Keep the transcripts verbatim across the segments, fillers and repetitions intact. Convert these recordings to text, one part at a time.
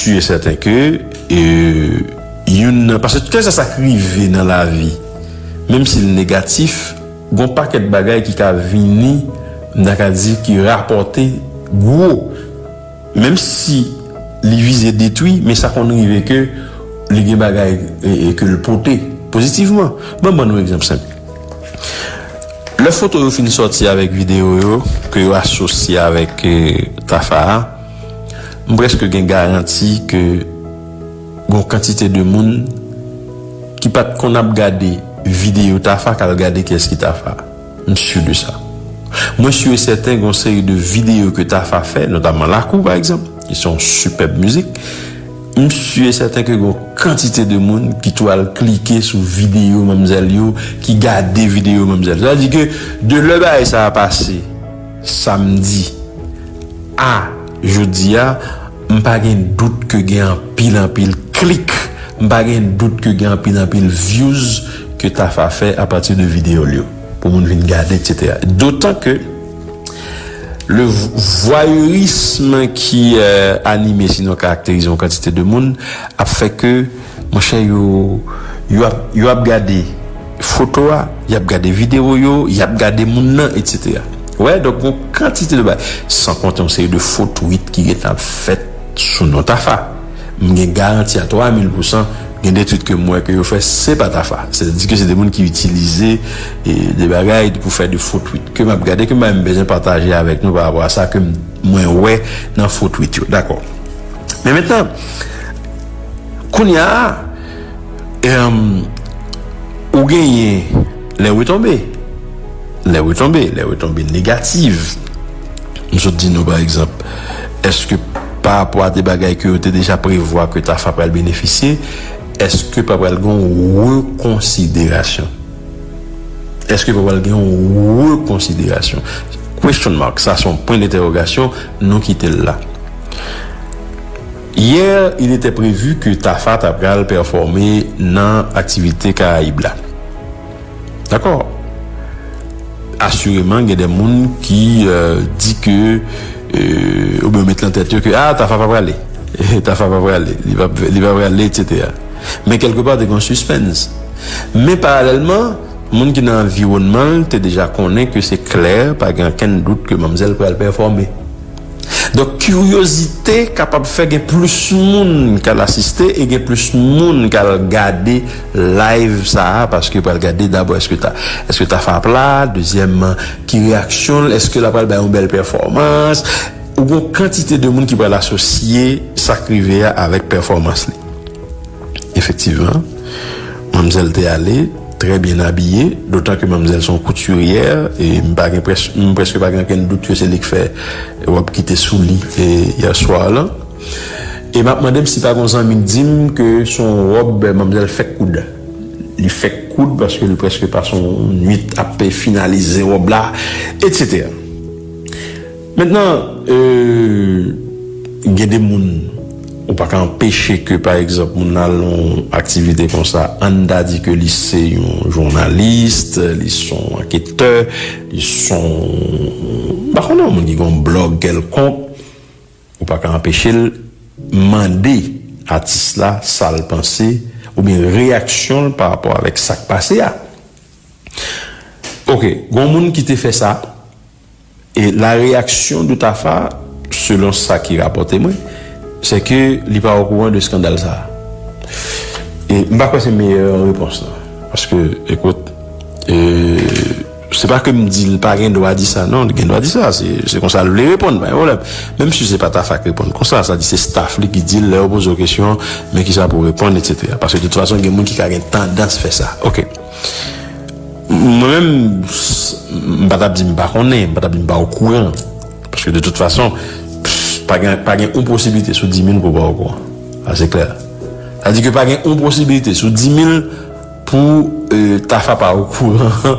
si e sèten ke, e, youn nan, paske kèlkeswa sa k rive nan lavi, menm si l negatif, gon pakèt bagay ki ka vini, m ta ka di, ki rapòte gwo. Menm si li vize detwi, men sa konn rive ke li gen bagay, e, e, ke l pote pozitivman. Ban, ban nou egzanp senp. Lè foto yo fin sòti avèk videyo yo, ke yo asosye avèk, e, Tafa a, m prèske gen garanti ke gon kantite de moun ki pa t konn ap gade videyo Tafa k al gade kiyès ki Tafa. M si de sa. Mwen si e sèten gon seri de videyo ke Tafa fè, notamman Lakou, pa egzanp, ki se yon sipèb mizik. M si e sèten ke gon kantite de moun ki tou al klike sou videyo manmzèl yo, ki gade videyo manmzèl. Sa vle di ke de lè bagay sa a pase, samdi, a jodi a, m pa gen dout ke gen anpil, anpil klik. M pa gen dout ke gen anpil, anpil views ke Tafa fè apati de videyo l yo. Pou moun vin gade, et cetera. Dotan ke le v-, vwayerism ki, euh, anime, sinon karakterize yon kantite de moun, ap fè ke, monchè, yo, yo ap, yo ap gade foto a, y ap gade videyo yo, y ap gade moun nan, et cetera. Wè, donk, yon kantite de bagay. San konte yon seri de fo tweet ki gentan ap fèt sou non Tafa. M gen garanti a twa mil pousan, gen de tweet ke m wè ke yo fè, se pa Tafa. Sètadi ke se de moun ki itilize, e, de bagay pou fè de fo tweet. Ke m ap gade, ke m pa menm bezwen pataje avèk nou pa rapò a sa ke m, mwen wè nan fo tweet yo. Dakò. Men mentnan, kounye a, em, ou genyen lè retonbe. Lè retonbe, lè retonbe negatif. M sot di nou, pa egzanp, èske pa rapò a de bagay ke yo te deja prevwa ke Tafa pral benefisye, èske pa pral gen yon rekonsiderasyon? Èske pa pral gen yon rekonsiderasyon? Question mark, sa se yon pwen dentèwogasyon, nou kite l la. Hier, il était prévu que Tafa ta pral pèfòme nan aktivite Karayib la. Dakò. Asireman, gen de moun ki, euh, di ke, euh, oubyen met lan tèt yo ke, ah, Tafa pa prale. Tafa pa prale. Li pa, li pa prale, et cetera. Men kèlkepa, te gen yon suspens. Men paralèlman, moun ki nan anviwònman l te deja konnen ke se klè, pa gen okenn dout ke manmzèl pral pèfòme. Donk, kiryozite kapab fè gen plis moun k al asiste e gen plis moun k al gade live sa a, paske yo pral gade dabò èske ta, èske Tafa ap la, dezyèmman, ki reyaksyon l, èske l ap pral bay yon bèl pèfòmans, ou gon kantite de moun ki pral asosye sa k rive a avèk pèfòmans li. Efektivman, manmzèl te ale, trè byen abiye, dotan ke manmzèl se yon koutiryè, e m pa gen près-, m prèske pa gen okenn dout ke se li k fè wòb ki te sou li, e, yè swa lan. E m ap mande m si pa gon zanmi k di m ke se yon wòb manmzèl fèk koud. Li fèk koud paske li prèske pase yon nwit ap finalize wòb la, et cetera. Mentnan, euh, gen de moun, ou pa ka anpeche ke, pa egzanp, moun nan al nan yon aktivite konsa, ann ta di ke li se yon jounalis, li se yon anketè, li se yon, m pa konnen, yon moun ki gen yon blòg kèlkonk, ou pa ka anpeche l mande atis la sa l panse, oubyen reyaksyon l pa rapò avèk sa k pase a. Ok, gon moun ki te fè sa, e la reyaksyon de Tafa, selon sa ki rapòte mwen, se ke li pa okouran de eskandal sa a. E m pa kwè se meyè repons lan. Paske, ekout, e, se pa ke m di l pa gen dwa di sa, non, li gen dwa di sa, se, se konsa l vle reponn, pa gen pwoblèm. Menm si se pa Tafa k reponn konsa, sa di se staff li ki di l, lè yo poze w kesyon, men kisa pou w reponn, et cetera. Paske de tout fason, gen moun ki ka gen tandans fè sa. Ok. Mwen menm, s-, m pa t ap di m pa konnen, m pa t ap di m pa okouran. Paske de tout fason, pa gen, pa gen yon posiblite sou di mil pou w pa okouran. Sa se klè. Sa di ke pa gen yon posiblite sou di mil pou, euh, Tafa pa okouran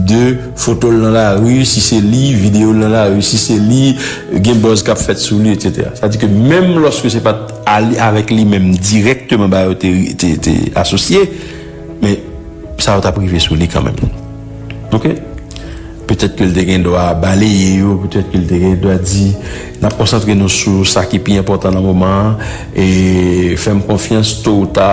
de foto l nan lari, si se li, videyo l nan lari, si se li, gen buzz k ap fèt sou li, et cetera. Sa di ke menm lòske se pa t ale avèk li menm dirèkteman ba yo te, te, te asosye, men sa yo t ap rive sou li kanmenm. Ok? Petèt ke l te gen dwa baleye yo, petèt ke l te gen dwa di, n ap konsantre nou sou sa ki pi enpòtan nan moman an, e fè m konfyans, to ou ta,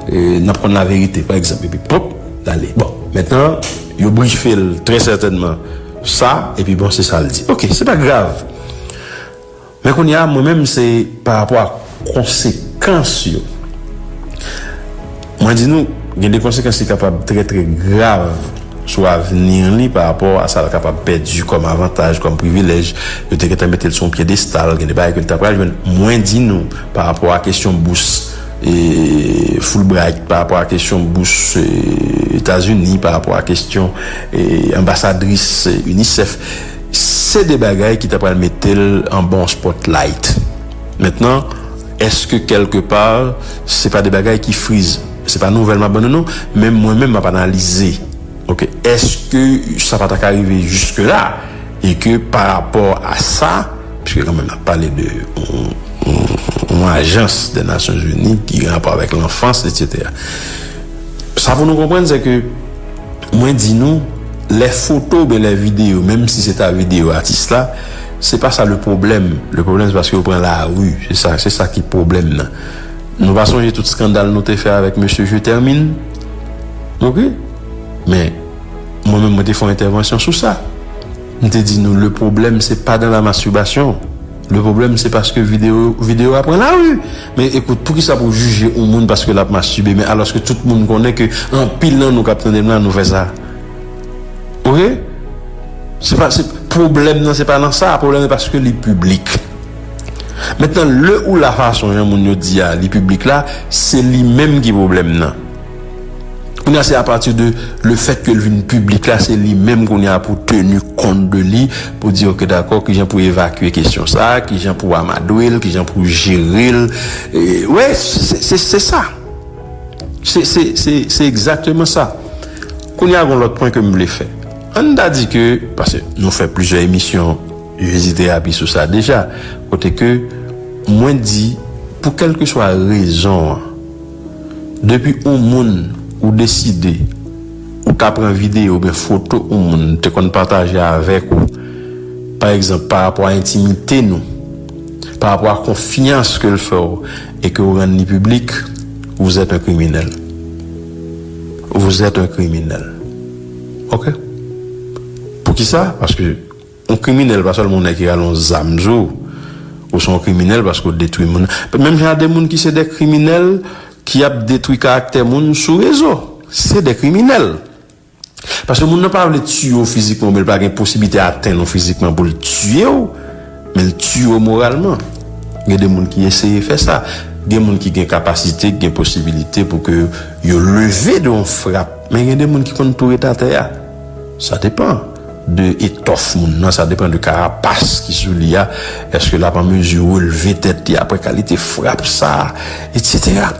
e n ap konn laverite, pa egzanp, epi pop, l ale. Bon, mentnan, yo brife l trè sètènman sa, epi bon, se sa l di. Oke, se pa grav. Men kounye a, mwen menm, se pa rapò a konsekans yo. Mwen di nou, gen de konsekans ki kapab trè, trè grav sou avni li pa rapò a sa l kapab pèdi kòm avantaj, kòm privilèj. Yo te gentan mete l sou yon pyedestal, gen de bagay ke l ta pral jwenn. Mwen di nou, pa rapò a kesyon bous, e, Fulbright, pa rapò a kesyon bous, e, Etazini, pa rapò a kesyon, e, anbasadris, e, UNICEF, se de bagay ki ta pral mete l anba yon spotlight. Mentnan, èske kèlke pa, se pa de bagay ki friz? Se pa nouvèl m ap ban nou, non, men mwen menm m ap analize. Oke, èske sa pa ta ka rive jiske la? E ke pa rapò a sa, piske kanmenm n ap pale de yon, yon, yon ajans de Nasyonzini ki gen rapò avèk lanfans, etsetera. Sa pou nou konprann, se ke mwen di nou, lè foto oubyen lè videyo, menm si se ta videyo atis la, se pa sa le pwoblèm. Le pwoblèm, se paske yo pran lari. Se sa, se sa ki pwoblèm nan. Nou pa sonje tout eskandal nou te fè avèk mesye Je Termine? Oke? Men, mwen menm, mwen te fè yon entèvansyon sou sa. M te di nou, le problème, c'est pas dans la masturbation. Le problème, c'est parce que vidéo, vidéo a pran lari. Men ekout, poukisa pou w jije yon moun paske l ap mastibe, men alòske tout moun konnen ke anpil nan nou k ap tande m la, nou fè sa? Oke? Se pa, se, pwoblèm nan, se pa nan sa. Pwoblèm nan, paske li piblik. Mentnan, le ou la fason jan moun yo di a, li piblik la, se li menm ki pwoblèm nan. Kounye a, se apati de le fèt ke l vin piblik la, se li menm kounye a pou teni kont de li, pou di, oke, dakò, kijan pou evakye kesyon sa, kijan pou amadwe l, kijan pou jere l. E, wè, se, se, se sa. Se, se, se, se egzakteman sa. Kounye a, gon lòt pwen ke m vle fè. Ann ta di ke, paske nou fè plizyè emisyon jezi terapi sou sa deja, kote ke mwen di, pou kèlkeswa rezon an, depi yon moun ou deside, ou ka pran videyo oubyen foto yon moun te konn pataje avèk ou, pa egzanp, pa rapò a entimite nou, pa rapò a konfyans ke l fè w e ke w rann li piblik, vous êtes un criminel. Vous êtes un criminel. Oke? Poukisa? Paske yon kriminèl pa sèlman yon nèg ki rale yon zam sou ou. Ou se yon kriminèl paske w detwi moun. Menm jan a de moun ki se de kriminèl, ki ap detwi karaktè moun sou rezo. Se de kriminèl. Paske moun nan pa vle tiye w fizikman, oubyen l pa gen posiblite atenn ou fizikman pou l tiye w, men l tiye w moralman. Gen de moun ki eseye fè sa. Gen moun ki gen kapasite, ki gen posibilite pou ke yo leve de yon frap. Men gen de moun ki konn tou ret atè a. Sa depan de etòf moun nan, sa depan de karapas ki sou li a. Èske l ap an mezi relve tèt li apre kalite frap sa a, etsetera.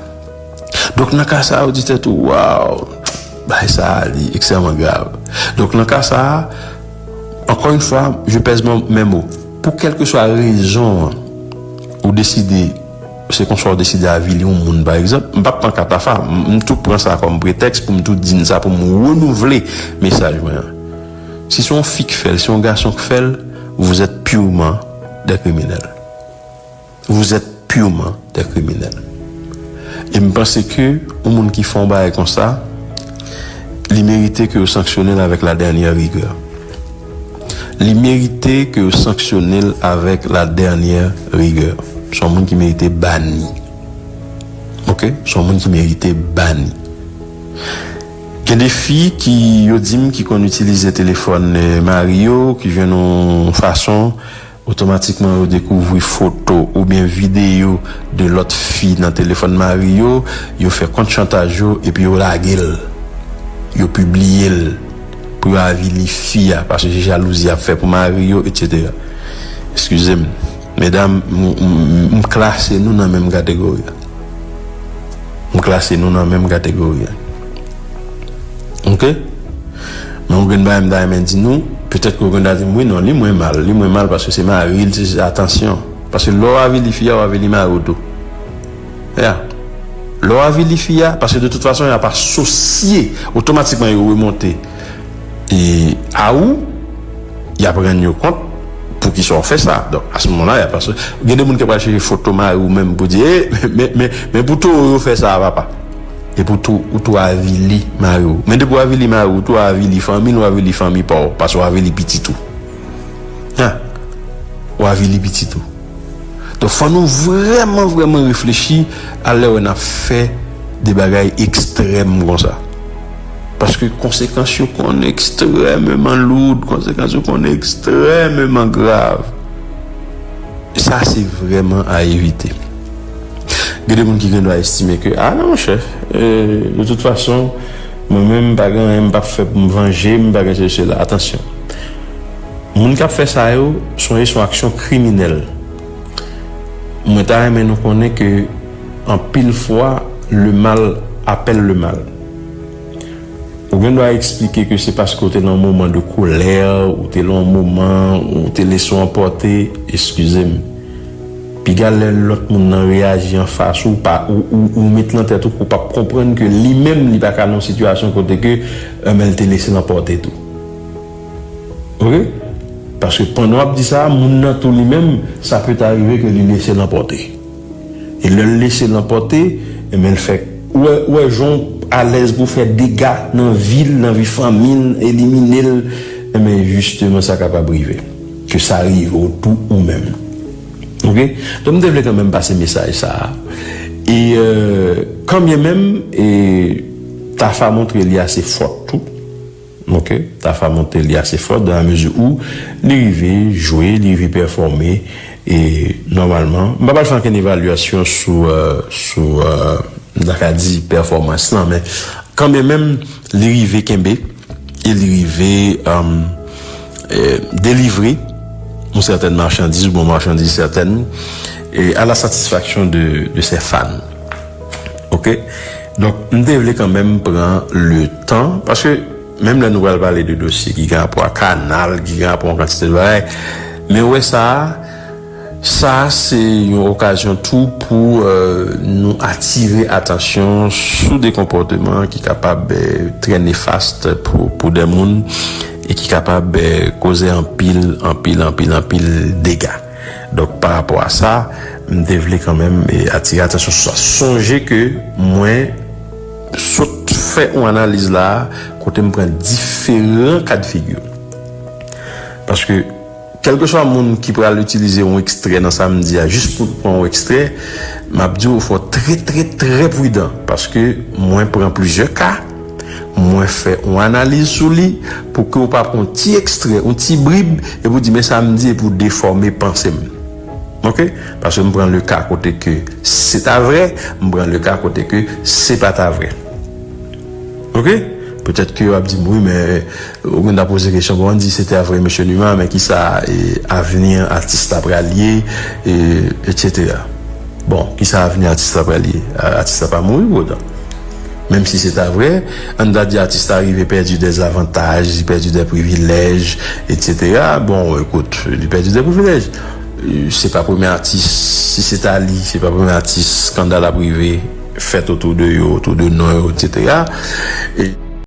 Donk, nan ka sa a, ou di tèt ou, waw, bagay sa a, li ekstrèmman grav. Donk, nan ka sa a, encore une fois, je pèse mon, mes mots. Pou kèlkeswa rezon an, ou deside, se konsa ou deside avili yon moun, pa egzanp, m p ap pran ka Tafa, m, m tou pran sa kòm pretèks pou m tou di n sa, pou m renouvle mesaj mwen an. Si se yon fi k fè l, si se yon gason k fè l, vous êtes purement des criminels. Vous êtes purement des criminels. E m panse ke yon moun ki fè yon bagay konsa, li merite ke yo sanksyone l avèk la dènyè rigè. Li merite ke yo sanksyone l avèk la dènyè rigè. Se yon moun ki merite bani. Oke? Se yon moun ki merite bani. Gen de fi ki, yo di m, ki konn itilize telefòn, eh, mari yo, ki jwenn yon fason, otomatikman yo dekouvri foto oubyen videyo de lòt fi nan telefòn mari yo, yo fè kont chantaj yo, epi yo lage l. Yo pibliye l pou yo avili fi a, paske se jalouzi y ap fè pou mari yo, etsetera. Eskize m, medam, m, m, m klase nou nan menm kategori a. M klase nou nan menm kategori a. Oke? Men yon grenn bagay m ta renmen di nou, petèt ke yon grenn ta di m, wi, non, li mwen mal, li mwen mal paske se mari l, se, se, atansyon. Paske lè w avili fi a, w avili mari w tou. Ya. Lè w avili fi a, paske de tout fason, y ap asosye, otomatikman yo remonte e a ou, y ap rann yo kont poukisa w fè sa. Donk, a se moman la, y ap pase. Gen de moun ki pral chèche foto mari w menm pou di, e, men, men, men pou towo yo fè sa a, papa. E pou tou, ou tou avili mari w. Men depi w avili mari w, ou tou avili fanmi l, ou avili fanmi pa w, paske w avili pitit ou. Ha! Ou avili pitit ou. Donk, fò nou vrèman, vrèman reflechi a lè wè n ap fè de bagay ekstrèm konsa. Paske konsekans yo konn ekstrèmeman loud, konsekans yo konn ekstrèmeman grav. Sa se vrèman a evite. Gen de moun ki gen dwa estime ke, a non, monchè, e, de tout fason, mwen menm, m pa gen anyen m p ap fè pou m vanje m, m pa gen sesi, sela. Atansyon. Moun k ap fè sa yo, sonje se yon aksyon kriminèl. Mwen ta renmen nou konnen ke anpil fwa, le mal appelle le mal. Ou gen dwa eksplike ke se paske w te nan yon moman de kolè, ou te nan yon moman, ou te lese w anpòte, eskize m. Piga lè lòt moun nan reyaji anfas ou, pa, ou, ou, ou met nan tèt ou ke w p ap konprann ke li menm, li pa ka nan yon sitiyasyon kote ke, enben, l te lese l anpòte tou. Oke? Paske pandan w ap di sa, moun nan tou li menm, sa peta rive ke li lese l anpòte. E lè l lese l anpòte, enben, l fè, ou wè, ou wè jan w alèz pou w fè dega nan vi l, nan vi fanmi l, elimine l, enben, jisteman, sa kapab rive. Ke sa rive w tou ou menm. Oke? Donk, m te vle kanmenm pase mesaj sa a. E, euh, kanbyenmenm, e, Tafa montre li ase fò tou. Oke? Tafa montre li ase fò dans la mesure où li rive jwe, li rive pèfòme, e nòmalman, m pa pral fè ankenn evalyasyon sou, euh, sou, euh, m ta ka di pèfòmans lan, men kanmenmenm, li rive kenbe, e li rive, euh, euh, delivre yon sètèn machandiz, bon, machandiz sètèn, e à la satisfaction de, de ses fans. Oke? Donk, m te vle kanmenm pran le tan, paske menm lè nou pral pale de dosye ki gen rapò a kanal, ki gen rapò a yon kantite de bagay, men ou wè sa a, sa a se yon okazyon tou pou, euh, nou atire atansyon sou de konpòteman ki kapab, euh, trè nefast pou, pou de moun e ki kapab, euh, koze anpil, anpil, anpil, anpil dega. Donk, pa rapò a sa, m te vle kanmenm, e, atire atansyon sou sa. Sonje ke mwen sot fè yon analiz la, kote m pran diferan ka de figi. Paske, kèlkeswa moun ki pral itilize yon ekstrè nan sa m di a, jis pou pran yon ekstrè, m ap di w fò trè, trè, trè pridan. Paske mwen pran plizyè ka, mwen fè yon analiz sou li, pou ke w pa pran yon ti ekstrè, yon ti brib, epi w di, men sa m di, epi w defòme panse m. Oke? Paske m pran le ka kote ke se ta vrè, m pran le ka kote ke se pa ta vrè. Oke? Petèt ke w ap di m, wi, men, ou konn ta poze kesyon, bon, ann di se ta vrè, mesye Numa, men kisa, e, avni atis la pral ye, e, etsetera. Bon, kisa avni atis la pral ye? A-, atis la pa mouri pou otan. Menm si se ta vrè, ann ta di atis la rive pèdi dè zavantaj, li pèdi dè privilèj, etsetera. Bon, ekout, li pèdi dè privilèj. E, se pa premye atis, si se ta li, se pa premye atis, eskandal ap rive, fèt otou de yo, otou de non yo, etsetera. E,